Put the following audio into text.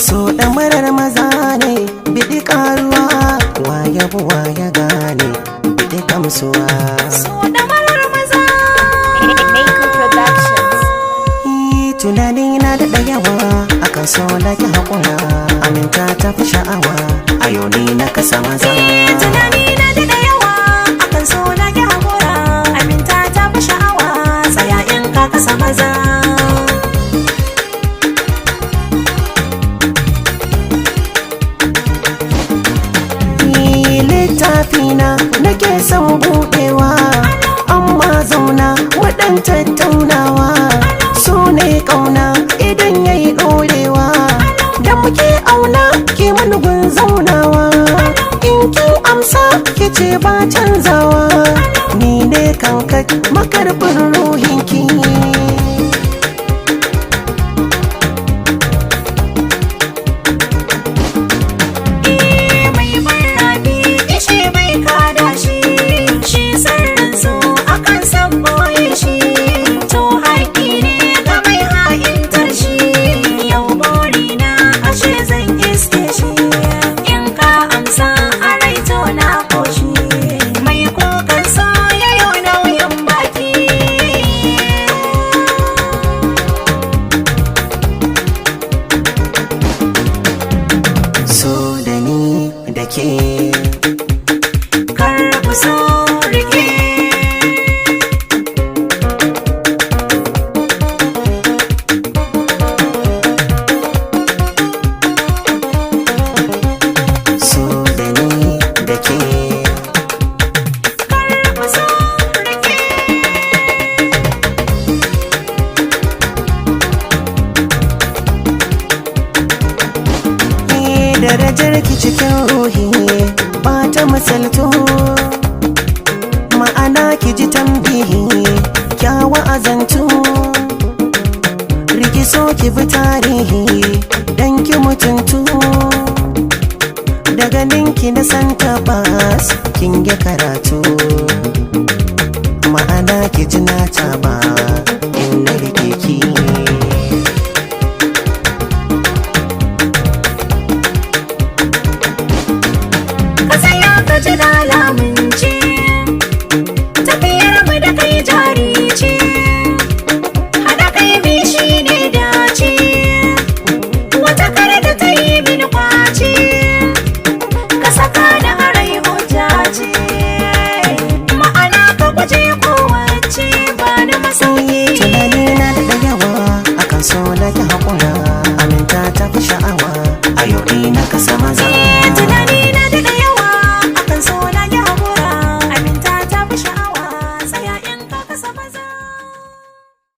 So ɗamarar maza ne, biɗi ƙaruwa, waye buwa ya gane, biɗi gamsuwa. So ɗamarar maza. Maker Productions. Tunani na daɗa yawa akan so na ki haƙura, aminta ta fi sha'awa, a yau ni na kasa maza. Tunani na daɗa yawa akan so na ki haƙura, aminta ta fi sha'awa, tsaya in ka kasa maza. Littafina nake son buɗewa, amma zauna waɗan tattaunawa, so ne ƙauna idan yayi ɗorewa, da muke auna ke manugun zaunawa, in kin amsa ki ce ba canzawa, ni ne kankat makarbin ruhinki. Mai barrabi ishe bai kada shi, shi sirrin so akan san boye shi, to haƙi ne ga mai ha'intar shi, yau burina ashe zan iske shi, in ka amsa a rai to na koshi, mai kukan so yayo nauyin baki. So da ni da ke, Kar ku so rike. So da ni da ke. Kar ku so rike. Darajar ki cikin ruhi ba ta misaltu, ma'ana ki ji tambihi kyawa azantu, rikiso ki bi tarihi dan ki mutuntu, daga ninki na san tabbas kin yi karatu, ma'ana ki ji na taba in na rike ki. Ka tsaya ka ji na lamunce, tafiyar mu da kai jari ce, haɗa kai bi shi ne dace, wata kare da ta yi mini kwace, ka saka da harai hujja ce, ma'ana ka guje kowace ba na masauki. Tunani na daɗa yawa akan so na ki haƙura, aminta ta fi sha'awa, a yau ni na kasa maza.